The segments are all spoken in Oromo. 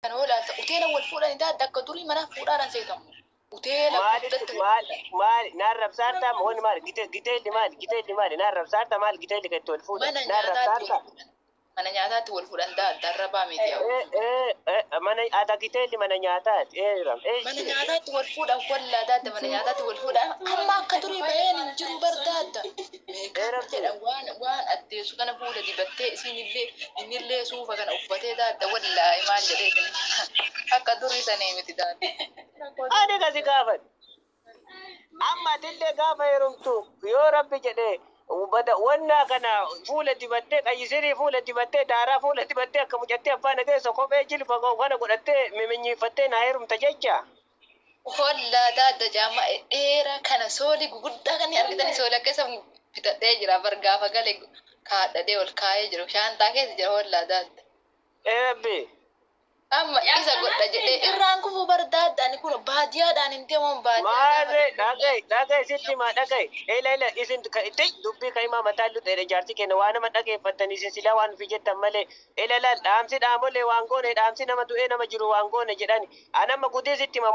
Kana yoo ilaalte hoteela wal fuudhanii daadda akka durii mana fuudhaadhaan seetamu. Hoteela Maalitti guddatti maal maal naan rabsaartaa wanni maal giteelli maal giteelli maal naan rabsaartaa maal giteelli kan itti wal fuudhan mana naan nyaataatti wal rabsaartaa. fuudhan. Mana nyaataatti wal fuudhan daadda arrabaa miti yaa'u. Mana ata giteelli mana nyaataati ram Mana nyaataatti wal fuudhan wallaa daadda mana nyaataatti wal fuudhan amma akka durii baheen hin jiru bar daadda. Meeqa jedhan waan waan addeessu kana fuula dibattee isiinillee innillee suufa kana uffatee daadda wallaahi maal jedhee akka durii sanii miti daadda. Ani kasi gaafadhe. Amma atillee gaafa heerumtu yoo rabbi jedhee bada wannaa kana fuula dibattee qayyisirii fuula dibattee daaraa fuula dibattee akka mucattee abbaa nageessa kophee jilba kana godhattee miminyiiffattee naa heerumta jecha. Hollaa daadda jaama dheeraa kana soolii guguddaa kan argitanii soolii akka isa bitadhee jira bar gaafa gale kaadhadhee ol kaayee jiru shaantaa keessa jira hollaa daadda. Ee rabbi. Amma isa godha jedhee irraan kufuu bar daadda ani kun baadiyyaadhaan hin deemuun baadiyyaa Maarree dhaga'i dhaga'i sitti himaa dhaga'i. Ela ela isin itti dubbii kan himaa mataa luxeedha jaarsi kenna waan nama dhageeffattan isin silaa waan ofii jettan malee. Ela ela dhaamsi dhaamolee waan goone dhaamsi nama du'ee nama jiru waan goone jedhani. Anamma gudii sitti himaa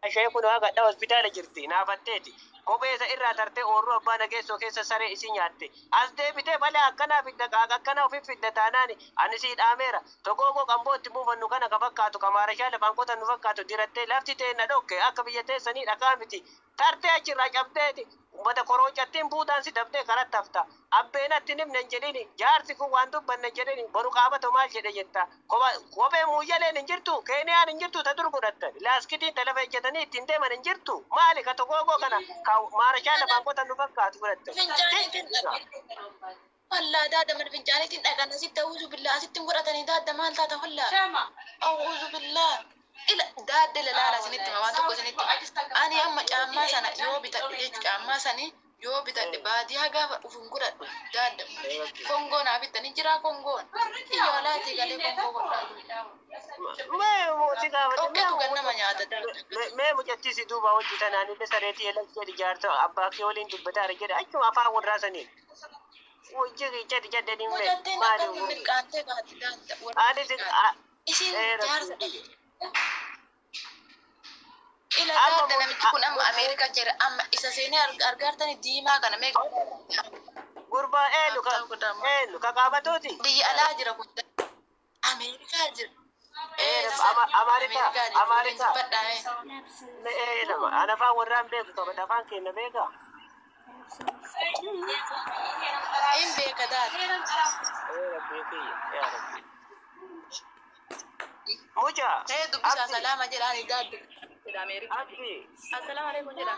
ishee kun waa gadhaa hospitaala jirti naafatteeti. Kophee isa irraa tartee oorruu abbaa nageessoo keessa saree isii nyaatte. As deebitee balaa akkanaa fidda qaaqa akkanaa ofii fidda taanaan ani sii dhaameera. Togoogoo qamboo itti buufannu kana ka fakkaatu ka maarashaa lafaan qotannu fakkaatu dirattee lafti teenna dhokke akka biyya teessanii dhakaa miti. Tartee achirraa cabdeeti. Ummata koroocattiin buudhaan si dabdee karatti hafta. Abbeenatti nimne hin jedhini jaarsi kun waan dubbanne hin jedhini boru qaabato maal jedhe jetta. Kophee muuyyaleen hin jirtu Keeniyaan hin jirtu ta dur godhattan. Laaskitiin ta lafa ejjetanii ittiin deeman hin jirtu. Maali ka togoogoo kana ka maarashaa lafaan qotannu fakkaatu godhattan. Fincaaniitiin dhaqa. Wallaa daadda mana fincaaniitiin dhaqan asitti awuuzu billaa asitti hin godhatanii daadda maal taata wallaa. Awuuzu billaa. Ila daadda ilaala isinitti hima waan tokko isinitti hima. Ani amma caammaa sana yoo bitadhe jechuudha caammaa sanii yoo bitadhe baadiyyaa gaafa dhufu hin godhadhu daadda. Kongoo naa bittanii jiraa kongoon. Iyya walaatii galee kongoo godhaa. Mee si gaafate Dhokketu kan nama nyaata daadda. mee mucattii si duuba hojii tanaan illee sareetii elatti jedhi jaarsa abbaa kee waliin dubbataara jedhe achuma afaan warraa saniin. Hojii jedhi jedhanii mee Mucattiin maali akkamiin mirqaantee kaati daadda. Warra ani si Isiin jaarsa rabbi. Ila Amma daadda namichi kun amma Ameerikaa jira amma isa seenee argaartani diimaa kana meeqa Gurbaa eenyu ka eenyu ka qaabatuuti. biyya alaa jira kun Ameerikaa jira. Ee Ameerikaa Ameerikaa jira. Ameerikaa. Badhaame. Mee nama ana afaan warraan beeku qabata afaan keenya beekaa. Hin beeka daadda. Ee rabbi kiyya yaa rabbi. Mucaa. Ee dubbisaa salaama jedhaani daadda. Jedha Ameerikaa. Abdi. Assalaamu alaikum jedha.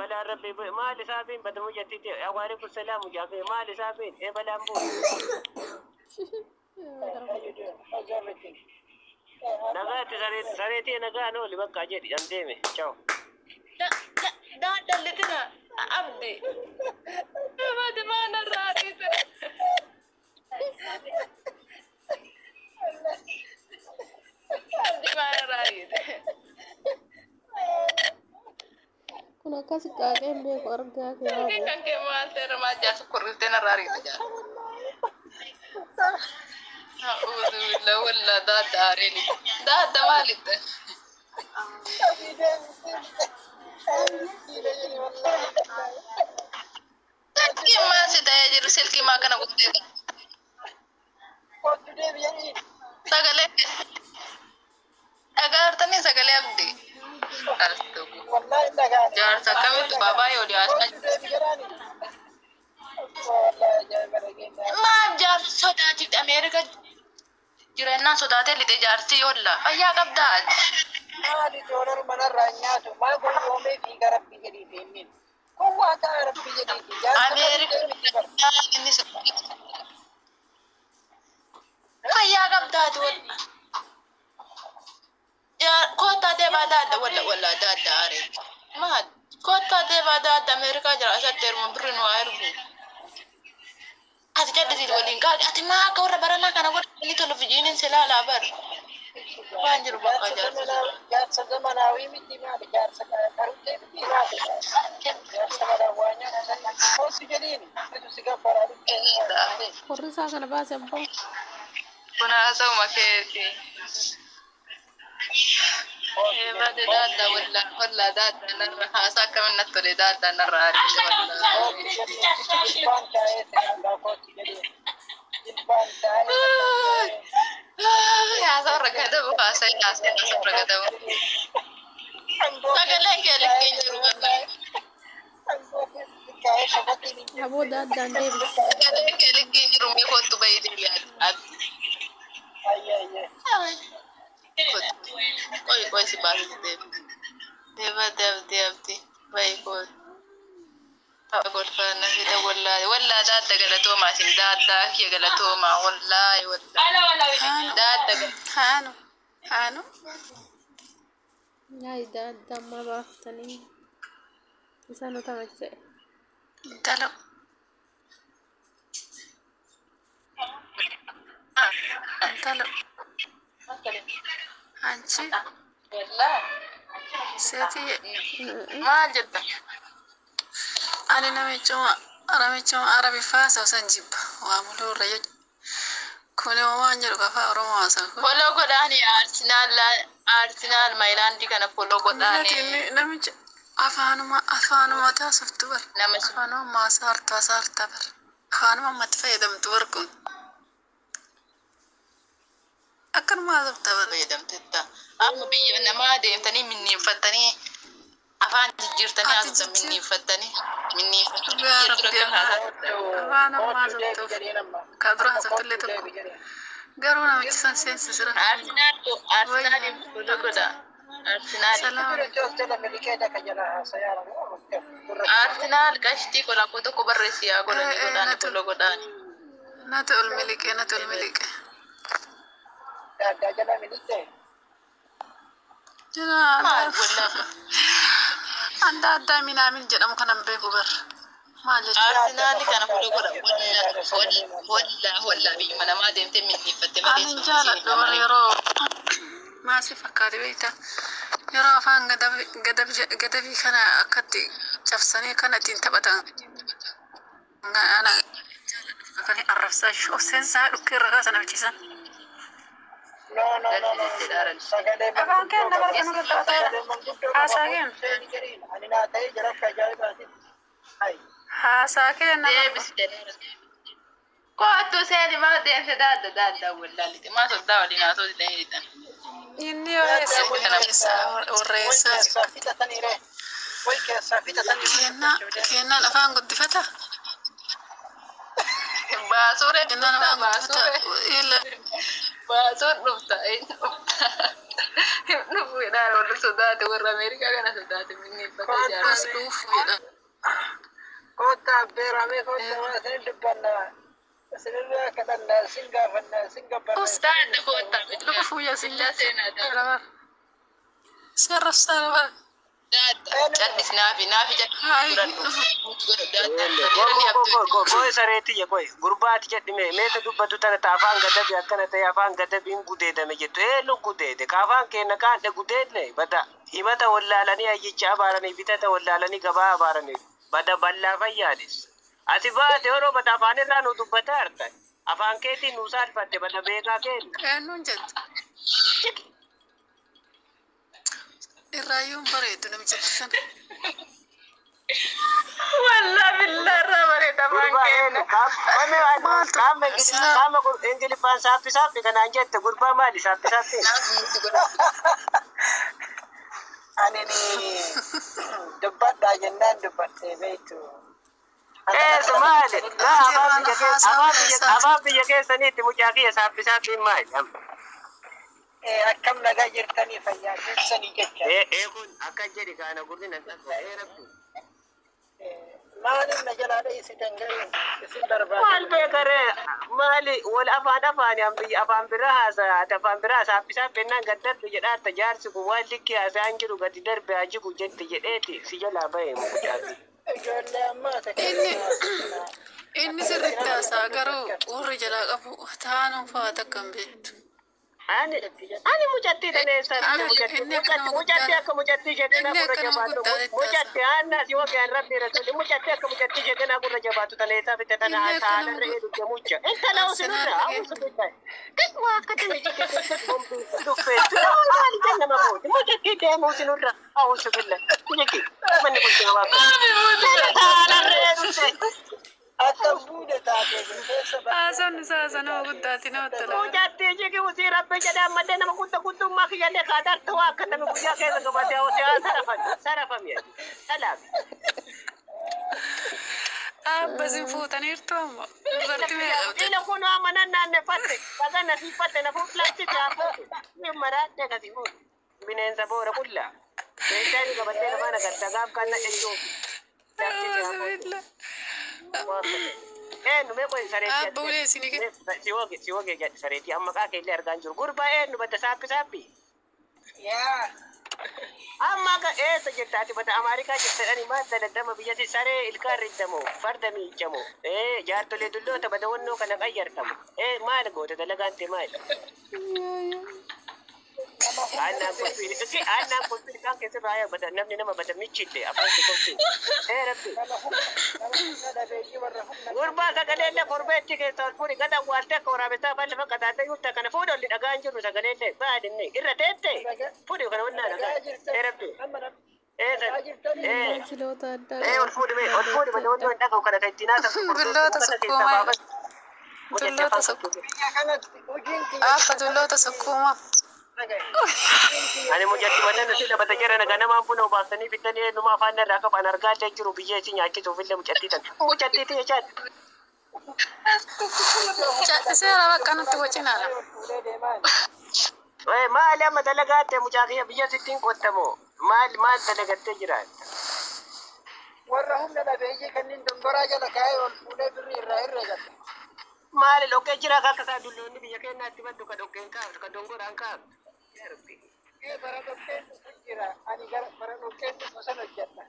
Balaan rabbi maal isaafiin bada mucattiiti waalaikum salaam mucaa maal isaafiin ee balaan bu'u. Nagaatti sareetii nagaan ooli bakka jedhi an deeme ciao. Daadda litina abdi. Mati maana raadise. Abdi maana raadise. Kun akkas qaaqee hin beeku argaa kee Silkii kan kee maal ta'e maal jaarsa kurriftee narraa ariite jaarsa. A'uudhu billah wallaa daadda areeni. Daadda maalitti? Silkii maal si ta'ee jiru silkii maa kana guddee sagalee dhagaartanii sagalee abdii. Jaarsa akkamitti baabaa yoo dhiyaatan. Maaf jaarsi sodaachifte Ameerika jireenyaan sodaatee lixe jaarsi yoolla fayyaa qabdaa. Maali doolar manarraa nyaatu maal gowwoomee fiiga rabbi jedhiiti inni. Kun waan ta'a rabbi jedhiiti. Ameerika inni fayyaa qabdaati walla. Koottaa deemaa daadda walla walla daadda aaree. Maal koottaa deemaa daadda Ameerikaa jira asatti heeruma birri nu haa ergu. Ati jaddisiit waliin qaaqi ati maa akka warra baranaa kana godhanii televizyiiniin si ilaalaa bar. Waan jiru bakka jaarsa. Jaarsa zamanaawii miti maali jaarsa qaruutee miti maali jaarsa manaa waa nyaata koosi jedhiin situ si gabbaraa dhuftee. Warri isaa kana baase abbaa. Kun haasawuma keeti. Eebade daaddaa wallaa wallaa daaddaa narra haasaa akkamiin natti tole daaddaa narra ariite wallaa. Jilbaan taa'ee seeraa koosi jedhiin jilbaan taa'ee. Haasaa irra gadabu haasaa haasaa haasaa irra gadabu. Sagaleen kee likkeen jiru wallaa. Aboo daaddaan deebise. Sagaleen kee likkeen jiru mee kottu bahii deebi'aa. Qoy qoy si baasuu deebi. Deebate abdii abdii bahii kootu. Kolfaan fida wallaahi wallaa daadda galatoomaa isin daaddaa kiyya galatoomaa wallaahi wallaahi daadda Haanu. Haanu. Yaay daaddaa ammaa baaftanii. Isaan nu tamacha'e. Intalo. Intalo. Anchi. Seeti. Maal jetta? Ani namichuma namichuma Arabiffaa san jibba. Waa muluu irra jechuudha. Kuni waan jedhu afaan Oromoo haasa'a kun. Follow godhaani Arsenal Arsenal Maayilaandii kana follow godhaani. Namicha afaanuma afaanuma taasiftu bar. Nama Afaanuma maasaartu hasaarta bar. Afaanuma ammatti fayyadamtu bar kun. Akkanuma haasofta bar. Fayyadamtetta. Amma biyya namaa deemtanii minneeffattanii afaan jijjiirtanii Ati haasoftan jijjiir- minneeffattanii minneeffattanii Yaa dura Rabbi kan haasoftan. afaan ammaa haasoftuuf ka dura haasoftullee tokko. Garuu namichi san seensisira. Arsenal Arsenal follow godha. Arsenal Salaam. Arsenal qashtii kolakkoo tokko barreessi yaa godhanii Eh, eh, godhaani natu- follow godhaani. Natu ol miliqee natu ol miliqee. Daaddaa jala miliqee. Jira Maal wallaahi. adda addaa minaamin jedhamu kanan beeku bar. Maal jechuudha? Arsenal kana follow godha. Wallaa wallaa wallaa biyyuma namaa deemtee minneeffatte malee Ani hin jaaladhu bara yeroo maasii fakkaate beektaa yeroo afaan gadabii kana akkatti cabsanii kana ittiin taphatan ana jaaladhu kan arrabsaa seensaa dhukkee irra kaasa namichisan. No, no, no, no. Sagalee Afaan keenya bara kanarra taphataa Haasaa keenya. Ani naa ta'ee jira akka ajaa'ibaati. Haasaa keenya. Deebisi jedheera. Kottu seeni maa deemte daadda daadda wallaalite maa soddaa waliin haasoo didanii didhan. Inni warreessa Way warreessa keessaa fixataniire. Way keessaa fixataniire. kennaa kennaan afaan guddifata. Baasuure Kennaan dhufta afaan guddifata. baasuure Ila baasuun dhufta hin dhufta. Hin dhufu jedhaan warri sodaate warra Ameerikaa kana sodaate minneeffate as ijaarame. dhufu jedha. Kottaa affeeramee kottaa waan isin dubbannaa. Isinirraa kadhannaa, isin gaafannaa, isin gabbannaa. Daadda kottaa Luka fuuyyaa sin billaa seenaa daadda. Sirra bara. Daadda callis naafi naafi callis Hayi godhadhu. dhufu. Godhu daadda. Dhiironni habtuu. Qoy sareetiyya qoy gurbaati jedhime meeta dubbatu tana ta afaan gadabi akkana ta'e afaan gadabiin gudeedame jettu eenyu gudeede ka afaan keenya kaadhe gudeedne bada himata wallaalanii ayyicha abaaranii bitata wallaalanii gabaa abaaranii bada ballaa fayyaadis ati baate yeroo bada afaan irraa nu dubbata arta afaan keetiin nu saalfatte bada beekaa keenya. Eenyuun jettu? Irraayyuun bareedu namichatti sana. Wallaa billaa irraa bareeda afaan Gurbaa keenya. eenyu qaama qaama ingiliffaan saaphi saaphi kanaan jette gurbaa maali saaphi saaphi. Naafi nuti godhadhu. Ani ni dubbadhaa jennaan dubbadhee beektu. Eessa maali? Naa afaan biyya keessa afaan biyya keessaniitti mucaa kiyya saaphi saaphiin maali? Akkam nagaa jirtanii fayyaa keessanii jecha. Ee kun akka jedhi kaana gurri nan dhaqu ee rabbi. Maaliin na jalaa dheessitan garuu isin Maal barbaadu. beekaree maali wal afaan afaani an biyya afaan biraa haasaa ati afaan biraa saaphi saaphi ennaan gad darbe jedhaarta jaarsi kun waan likki haasaan jiru gadi darbe haa jigu jette jedheeti si jalaa bahee mucaa kiyya. Ijoollee ammaa Inni inni sirriitti haasaa garuu warri jalaa qabu taanuu fa'aa takka hin beektu. Ani mucattii tana eessaa Ani mucattii inni akka nama mucattii guddaa akka mucattii sheekanaa inni gurra akka nama jabaatu guddaa taasa. mucattii aanna si waggaan rabbi rasuuli mucattii akka mucattii sheekanaa gurra jabaatu tana eessaa fitte tana Inni akka nama taalarra guddaa eedugde mucha intala Arsenaal usinurra dhagee. awusu billahi kisma akkatti dhufeessu maali jennama booti mucattii deemu usinurra awusu billahi jeki manni kun jabaa Maami fuute. taalarra eedugde Akka fuudhe taatee keessa Haasaan isaa haasaa nama guddaati namatti tola. Mucattii jigi usii rabbi jedhee ammallee nama guddaa guddummaa kiyyallee kaataartu waa akka namni guyyaa keessa qabatee hawwatee haa sarafame sarafame salaam. Abba sin fuutaniirtu ammoo dubartii meeqa qabdi? Ila kun amma nan naannefatte dhagaa na siifatte na fuullaatti taafuute ni maraadhe kasi fuute bineensa boora qullaa meeshaan qabattee lafaan agarta gaaf kan na eenyuufi. Auzubillah. Eenyu mee qoyi sareetii Abba ulee isinii kenna. si woge si woge jedhe sareetii amma qaa keellee argaa hin jiru gurbaa eenyu badda saappi saappi. Yaa Amma akka eessa jirta ati bata Ameerikaa jirta dhani maal daladdama biyyatti saree ilkaan riddamoo farda miicamoo ee jaartolee dulloota bada wannoo kana qayyartamu ee maal goota dalagaan tee maal Aannan kolfiin itti aannan kolfiin ilkaan keessa raaya bada namni nama bada michille afaan kee kolfiin ee rabbi nama humna nama humna dhabeeyyii warra humna gurbaa sagaleellee korbeetti keessa ol fuudhi gad awwaaltee akka waraabessaa afaan lafa qadaadda yuutta kana fuudhi olli dhagaa hin jiru sagaleellee baadinne irra teette fuudhi kana wannaa dhagaa dhagaa jirtan ee rabbi amma nama ee dhagaa jirtanii ee Chiloota addaa Ee ol fuudhi mee ol fuudhi malee wanti dhaga'u kana kan ittiin haasa'u Dulloota sukkuumaa. Dulloota sukkuumaa. biyya kanatti hojiin kiyya Abba dulloota sukkuumaa. dhagaye. Hojiin kiyya Ani mucatti mataa nuti lafa jara nagaa namaan buna obaasanii bitanii eenyuma afaan irraa qaban argaa illee jiru biyyee si nyaachisuuf illee mucattii tan mucattii tiyya chaati. Calliseera bakka nutti wacinaadha. ol fuudhee deemaan. Ee maali amma dalagaatte mucaa kiyya biyya sittiin qottamoo maal maal dalagattee jiraatta? Warra humna dhabeeyyii kanneen dongoraa jala kaa'ee ol fuudhee birrii irraa herreegata. Maali dhoqqee jira akka isaa dulloonni biyya keenyaatti baddu ka dhoqqeen kaaftu ka dongoraan kaaftu. Yaa Rabbi. Ee bara dhoqqeen dhufu jira. Ani gara bara dhoqqeen dhufu sana hojjedha.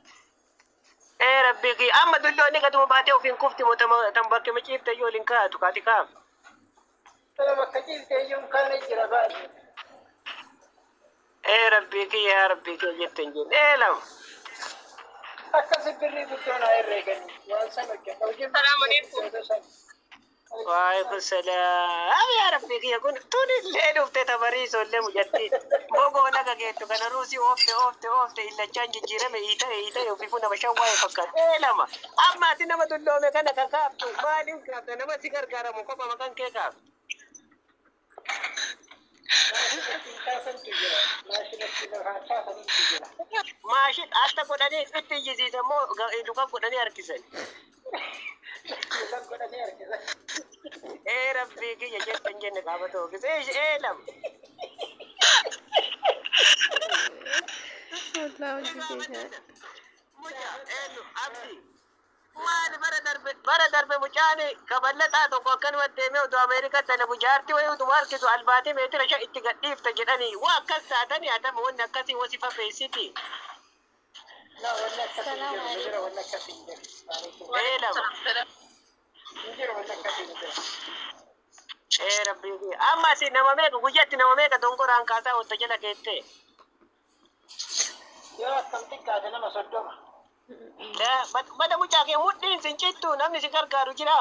Ee Rabbi kiyya amma dulloonni gaduma baatee ofiin kufti moo tan bakke miciifte iyyuu waliin kaatu kaati kaaftu. Sana bakka ciifte iyyuu hin kaane jira baay'ee. Ee Rabbi kiyya yaa Rabbi kiyya jette hin jenne ee lama. Akkasi birrii guddoo naa herreeganii waan sana hojjedha. Hojiin Salaamu alaikum. Waalaikum salaam. Yaa Rabbi kiyya kun tun illee dhuftee tabariisoo illee mucattii. Mogoo laga geettu kana ruusii oofte oofte oofte illachaan jijjiirame hiita'e hiita'e ofiifuu nama shan waa'ee fakkaata. Ee lama. Amma ati nama dulloome kana ka kaaftu maaliin kaafta nama si gargaaramu kopha maqaan kee kaaftu. Maashina ittiin kaasantu jira. Maashina ittiin lafaan kaasantu jira. Maashin asta godhanii itti iyyisiisan moo luka godhanii harkisan. Luka godhanii harkisan. Ee Rabbi kiyya jette hin jenne qaama ta'uu. Ee lama. Wallaa hojii keenya. Mucaa eenyu abdi. Maali bara darbe bara darbe mucaan kaballaxaa tokko akkanuma deemee utuu Ameerikaa dalagu jaartii wayii utuu harkisu albaatee meetira shan itti gadhiifta jedhanii waa akkas taatanii hatama wanni akkasii wasifa feesiti. Na wanni akkasii hin jiru. Hin jiru wanni akkasii hin jiru. Waalaikum. Ee lama. Hin jiru wanni akkasii hin jiru. Ee rabbii kiyya. Amma asi nama meeqa guyyaatti nama meeqa dongoraan kaasaa oolta jala keettee. Yoo akkam xiqqaate nama 30. Bada mucaa kee mudhiin sin cittu namni si gargaaru jira.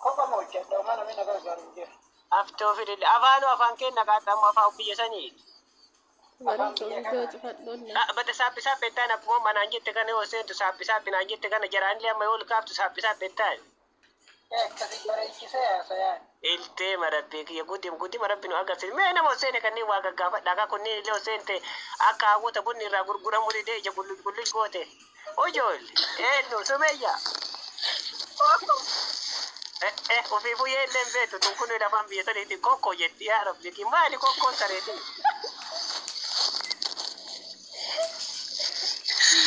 Kophama hojjedha. Homaa namni na gargaaru hin jiru. Aftoo fidille afaanuu afaan kenna kaadhamu afaan biyya sanii. Barumsa viidiyoo cufadhoonna. Bada saaphi saaphi ettaan akkuma manaan jette kana yoo seentu saaphi saaphi naan jette kana jaraanillee amma yoo ol kaaftu saaphi saaphi ettaan. Ee akkasii bareechisee haasayaan. Iltee marabbii kiyya guddim guddim rabbi nu agarsiise. Mee nama Hosseene kanneen waa gaggaafadha. Akka kunneen illee Hosseente akka hawwata bunni irraa gurguramu didee ija qulluj qulluj goote. Ujoolle eenyu sumeeyya. Eh ofii buyyee illee hin beektu tun kun lafaan biyya saniitiin kokkoo jetti yaa rabbi maali kokkoon sareetiin.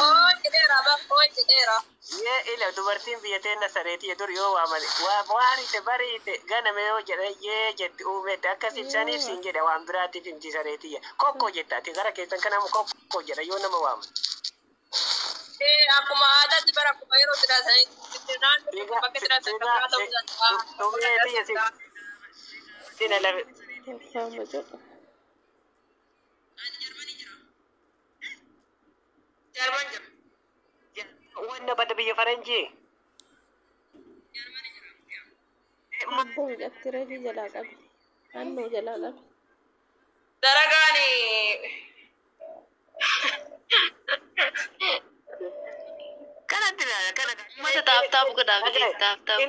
Oo jedheera bakka oo jedheera. Yee ila dubartiin biyya teenna sareetii dur yoo waamane waa waariite bariite ganame yoo jedhan yee jetti uumeette akkas ibsaniif siin jedha waan biraatiif himti sareetii kokkoo jetta ati gara keessan kanamu kokkoo jedha yoo nama waaman. Ee akkuma aadaatti bara akkuma yeroo jiraatanitti naannoo bakka jiraatan kan biraa ta'uu danda'a. Sumeetii si Dina lafe. Faama jedhu. Wanna bada biyya faranjii. Abboo mucatti reefii jalaa qabi. Naannoo jalaa qabi. Daragaani. Kanatti ilaala kana. Uummata taaf taaf godhaa bilis taaf taaf.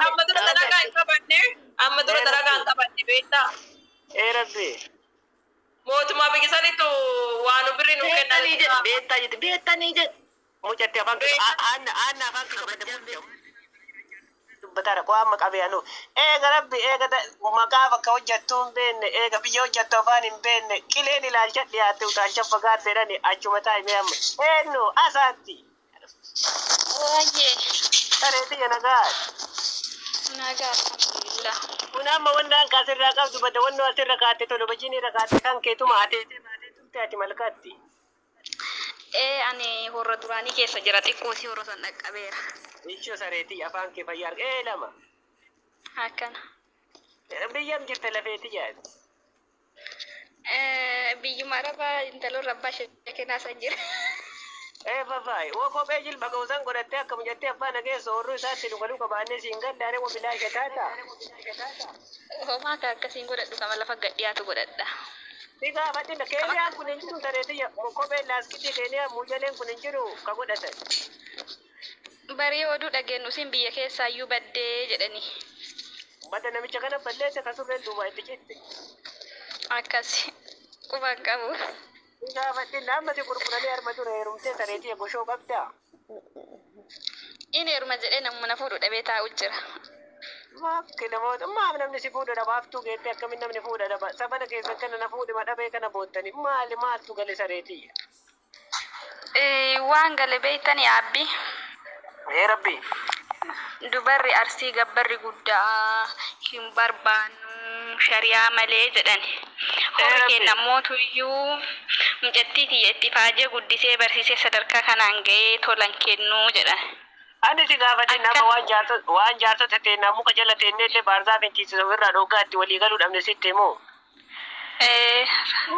Amma dura dalagaa hin qabanne. Amma dura dalagaa hin qabanne beektaa. Ee rabbi. Mootummaa biyya sanitu waan birri nu kennan. Beektanii jedhe beektaa jette beektanii jedhe. Mucatti afaan aanna aanna afaan kee dubbataadha koo amma qabee anu eega rabbi eega maqaa bakka hojjettu hin beekne eega biyya hojjettu afaan hin beekne qileen ilaalcha dhiyaatte utaalcha fagaatte jedhani achuma taa'ime amma eenyu asaatti Waayee. sareetiyya nagaa Nagaa alhamdulillah. kun amma wanna anka asirraa qabdu bada wannu asirra kaatte tolu bajiin irra kaatte kan keetuma ateetee baatee turte ati malkaatti. Ee ani horra duraanii keessa jira xiqqoosii horra san dhaqqabeera. Ishoo sareetiyya afaan kee fayyaa arga ee lama Akkana. biyyam jirte lafeetiyya. Biyyuma arabaa intaloon rabbaa sheekenaa san jira. Ee babaay woo kophee jilba gawusan godhattee akkam jettee abbaa nageessa horruu isaatti luka luka baannee siin gaddaane wa bilaasha taata. Homaa akka akkasiin godhadhu kama lafa gadhiyaatu godhadha. Si gaafadhina Keeniyaan kun hin jiru sareetiyya kopheen laaskitii Keeniyaa muujaleen kun hin jiru ka godhatan. Barii oduu dhageenyu isin biyya keessaayyuu baddee jedhani. Bada namicha kana balleessa ka surreen duuba itti citte. Akkas quban qabu. Si gaafadhina amma si gurguranii harma dura heerumtee sareetiyya goshoo qabdaa. Inni heeruma jedhee namuma na fuudhu dhabee taa'u jira. Maakki namoota maaf namni si fuudha dhaba haftuu geette akkamiin namni fuudha dhaba sabana keessa kana na fuudhima dhabee kana boottani maali maaltu gale sareetiyya. Waan gale beektanii abbi. Ee rabbi. Dubarri arsii gabbarri guddaa hin barbaannu shari'aa malee jedhan. Horii keenya mootuyyuu mucattii tiyya itti faajee guddisee barsiisee sadarkaa kanaan ga'ee tolan kennuu jedhan. Ani si gaafate nama waan jaarsota teennaa muka jala teennee illee baarsaa fintiisisa ofirraa dhoogaa itti walii galuu dhabne sitti himu.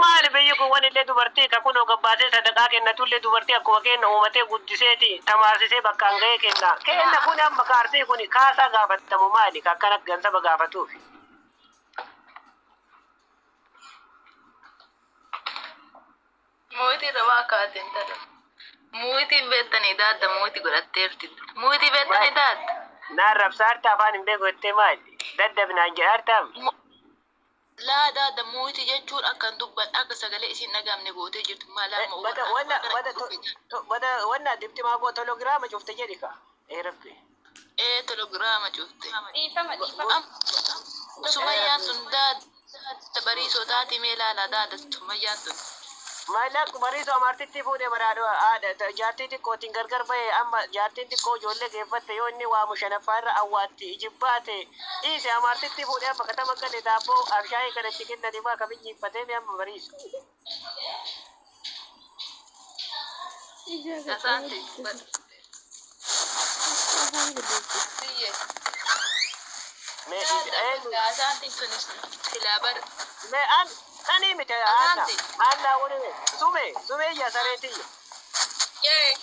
Maali biyyi kun waan illee dubartii ka kunoo gabbaasee sadaqaa kennatullee dubartii akkuma kenna uumatee guddiseeti tamaarsisee bakkaan ga'ee kenna. Kenna kun amma kaarsii kun kaasaa gaafatamu maali ka akkana gansaba gaafatuuf. Mootii irra akkaateen tala. Mootiin beektanii daadda mootii godhatteerti. Mootii beektanii daadda. Naan rabsaarta afaan hin beeku jettee maali? Daddabnaan jedhaartaam. Laa daadda mootii jechuun akkan dubban akka sagalee isin dhagaamne gootee jirtu maal amma Bada wanna dibti maa koo telegiraama cufte jedhi ka. Ee rabbi. Ee telegiraama cufte. Dhiifama dhiifama. Sumayyaan tun daadda bariisoo taati mee laala daadda sumayyaan tun. Maallaqu bariisoo amartitti fuudhee baraadho haadha jaartii xiqqootiin gargar ba'e amma jaartiin xiqqoo ijoollee geeffatte yoo inni waamu shanaffaa irra awwaatti ijibbaate dhiise amartitti fuudhee amma katama gale daabboo abshaayii kana itti kennanii maa kabinyiiffatee mi amma bariisu. Ija Asaanti. afaan guddisee. Mee Asaantiin tunis silaa bar. mee an ani miti aanna aanna wani sume sume iyya sareetiyya. Yee.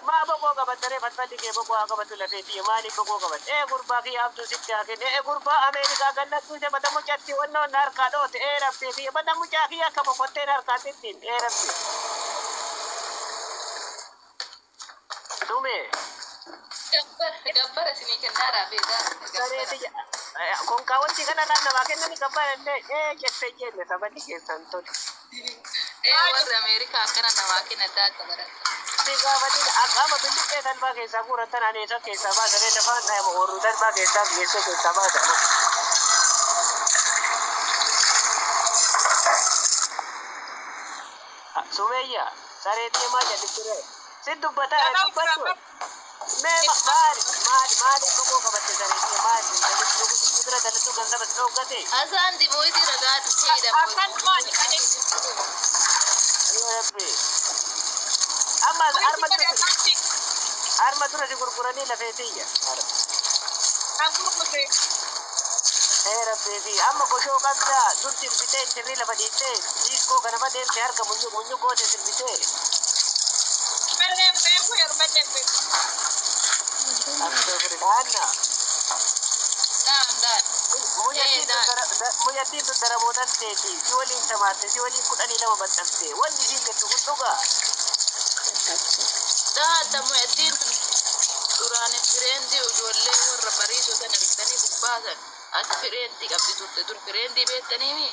Maa boqoo qabattaree falfalli kee boqoo haa qabatu lafeetiyya maaliif boqoo qabatte ee gurbaa kiyya abduu sitti haa kenne ee gurbaa Ameerikaa gallattuu isa bada mucatti wannoon harkaa dhoote ee rabbii kiyya bada mucaa kiyya akka boqotteen harkaa sittiin ee rabbii. Sume Gabbara gabbara isinii kennaa raabee daadda. sareetiyya konkaa wanti kana laan namaa kennani gabbara illee ee jette jenne sabani keessan tolu. Ee warri Ameerikaa akkana namaa kenna daadda baradha. Si gaafatin amma billiqee talbaa keessaa guuratan ani isa keessaa baasanii lafaan dhaayama oorruu talbaa keessaa geessee keessaa baasan. Sumeeyya sareetii maa jallitti si dubbataa dubbatu. Mee maali maali maali dhuguu qabatte sareetii maali bira dalatuu gansaba si dhoggate. Asaanti mootii ragaa dhufeedha. Akkan maali kan Rabbi. Amma arma dura si gurguranii lafeetiyya. Kan gurgurre. Ee Rabbi. Rabbii amma goshoo qabdaa dur sirbitee intirrii lafa dhiittee diiskoo kana fa deemte harka munyu munyu goote sirbitee. Malleen beeku yeroo malleen beeku. Astagfirullah. Naam daal. Munyattiin tun darabootan teeti si waliin tamaatte si waliin 12 maxxanfte wanni isiin jettu kun dhugaa. Daadda mu'attiin tun duraan fireentii ijoollee warra bariisoo sana bitanii gubbaasan ati fireentii qabdi turte dur fireentii beektaniimi.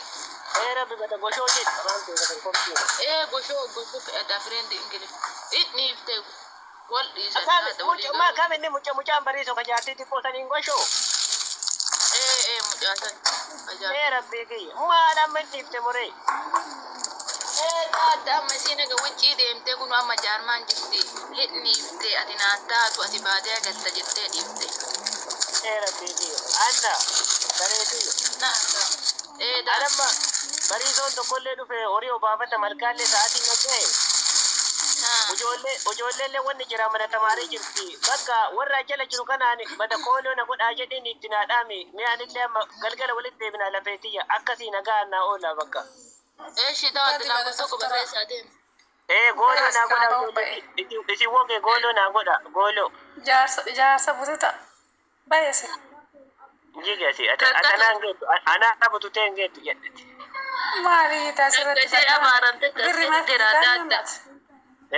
Ee rabbi bata goshoo jedhi afaan kee bata kompiina. Ee goshoo goshoo fe'ataa fireentii ingilif inni iftee wal dhiisan daadda walii Maa galu. kam inni mucaa mucaan bariisoo ka jaartii xiqqoo saniin goshoo. Ee ee mucaa san Ee ajaa'ib. rabbii kiyya maal amma inni ifte muree. Ee daadda amma isiin egaa wuccii deemtee kun amma jaarmaan jirti hidni iftee ati naan taatu ati baatee agarta jettee dhiifte. Ee rabbii kiyya anna bareedu. Naam ee daadda. Anamma bariisoon tokkollee dhufe horii obaafata malkaallee sa'aatii naqee. Ijoolleellee wanni jira mana tamaarii jirti. Bakka warra jala jiru kanaan bada kooloo na godhaa jedhiin itti naa dhaami. Mee anillee amma galgala walitti deebinaa lafeetiyya akkasii nagaa naa oola bakka. Eeshi daadda lakkoofsa tokko barreessaa deemi. Ee gooloo naa godha ijoollee isin woge gooloo naa godha gooloo. Jaarsa jaarsa bututa. Bayeese. Jigasi atanaan geettu anaa bututee hin geettu jedheti. Maali taasirratti Akkasii abaaramte Birri maaf jira hiitaa daadda. namati.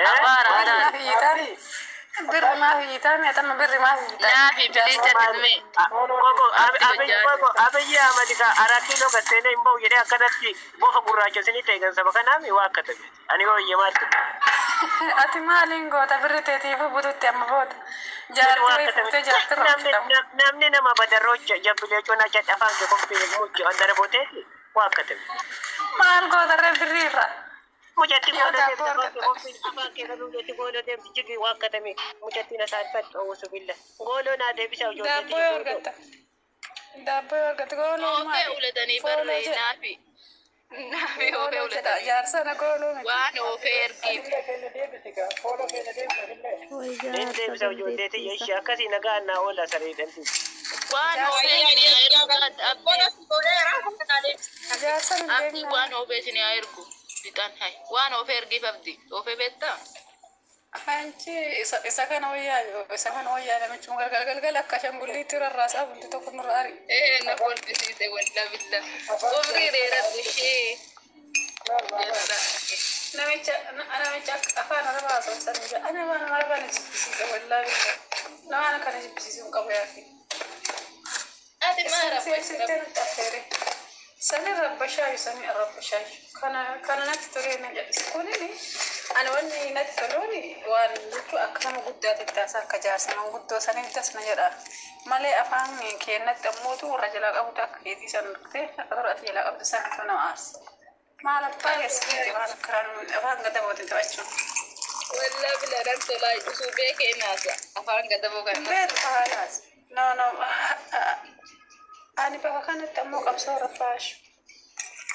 Abaara Birri daadda. maaf hiitaa. Birri maaf hiitaa meetama birri maaf hiitaa. Naafi bilisa dhimme. Gogo Abiyyi Ahmad ka araa kiiloo gatteenee hin bahu jedhee akkanatti bofa gurraacha isinii ta'e kan saba kanaami waa akka ta'e. Ani hoo iyyamaatti. Ati maaliin goota birri teetiifuu bututti amma booda. Jaartii wayii fuutee jaartii roobsitamu. Namni nama badarrocha jabbilee conaa jedhe afaan kee qophii muchi andara booteeti waa akka ta'e. Maal gootarree birri irraa? Mucatti Yoo gooloo daabboo deemte afaan kee argatta. qophii afaan kee garuu jetti gooloo deemte jigi waa akka ta'e mucatti na saalfadhu awwasu billa. Gooloo naa deebisa ijoolleetti. Daabboo yoo argatta. Daabboo yoo argatta gooloo Oofee maali? ulatanii Fooloo barree jedha. naafi. Naafi oofee Fooloo jedha. ulatanii. Jaarsa na gooloo miti. Waan oofee ergiif. Atillee keenya deebisi gaa. Fooloo keenya deebisi atillee. Way Hin jaarsa deebisa ijoolleetti dandeettiisa. ishee akkasii nagaa naa oola sareedhanti. Waan oofee isin haa ergu daadda abdii. Gola si godheera humna naa deebisi. Jaarsa hin Abdii beeknaa. waan oofee isin haa ergu. Lixan hay. Waan oofee ergiif abdii. Oofee beektaa? Anchi isa kana wayyaa isa kana wayyaa namichi muka galgal akka ashangulliitti rarraasaa bunti tokko nurra ari. Ee na kolfisiise walla billa. Umrii dheeradhu ishee. Jalla. Namicha namicha afaan arabaa haasawsan jira. Ani afaan arabaa na jibbisiisa wallaa billa. Nama kana jibbisiisuu hin qabu yaafi. Ati maa rabba Seensistee nutti affeere. Sani rabbashaayu sani rabbashaayu. Kana kana natti tolee na jedhis. Kunini ani wanni natti toluuni waan jechuu akka nama guddaa tattaasaa akka jaarsa manguddoo saniif das na jedha. Malee afaan keennatti ammootu warra jalaa qabutu akka keetii san dhuftee akka dura ati jalaa qabdu san nama aarsa. Maal abbaa keessatti maal akkanaan afaan gadabootiin taphachuun. Walla billa nan tolaa usuu beekee naasa. Afaan gadaboo kana. Beeku haalaas. No no ani bakka kanatti ammoo qabsoo raffaashu.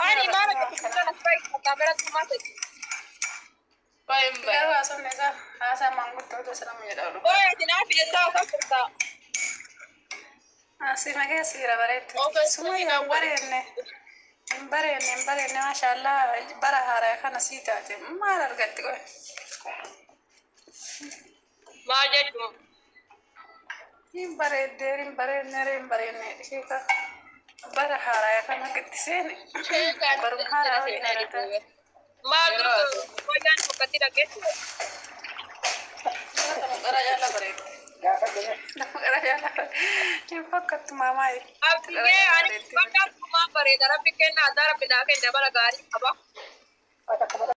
Ani maal akka kutuban as baay'ee kaameraa tumaa ta'e. Baay'een baay'ee. Garuu haasofni isaa haasaa maanguddoota sana jedha oolu. Ooy ati naa filattaa of afurtaa. Asii keessa jira bareeddu. Oofee Suma hin bareedne. Hin bareedne hin bareedne maashaallaa bara haaraa kana sii taate maal argatti qoy. Maal jechuun? Hin bareeddee hin bareedne hin bareedne sheeka bara haaraa kana itti seene. Baruma haaraa hojii haaraa. Maal dursu wayyaan tokkotti dhaggeessu. Lafa qara jaala bareeddu. Gaafa jedhe. Lafa qara jaala bareeddu. Hin fakkattu maamaayi. Abdiyyee ani bakka tumaa bareeda rabbi kenna addaa rabbi naa kenna bara gaarii qaba. Akka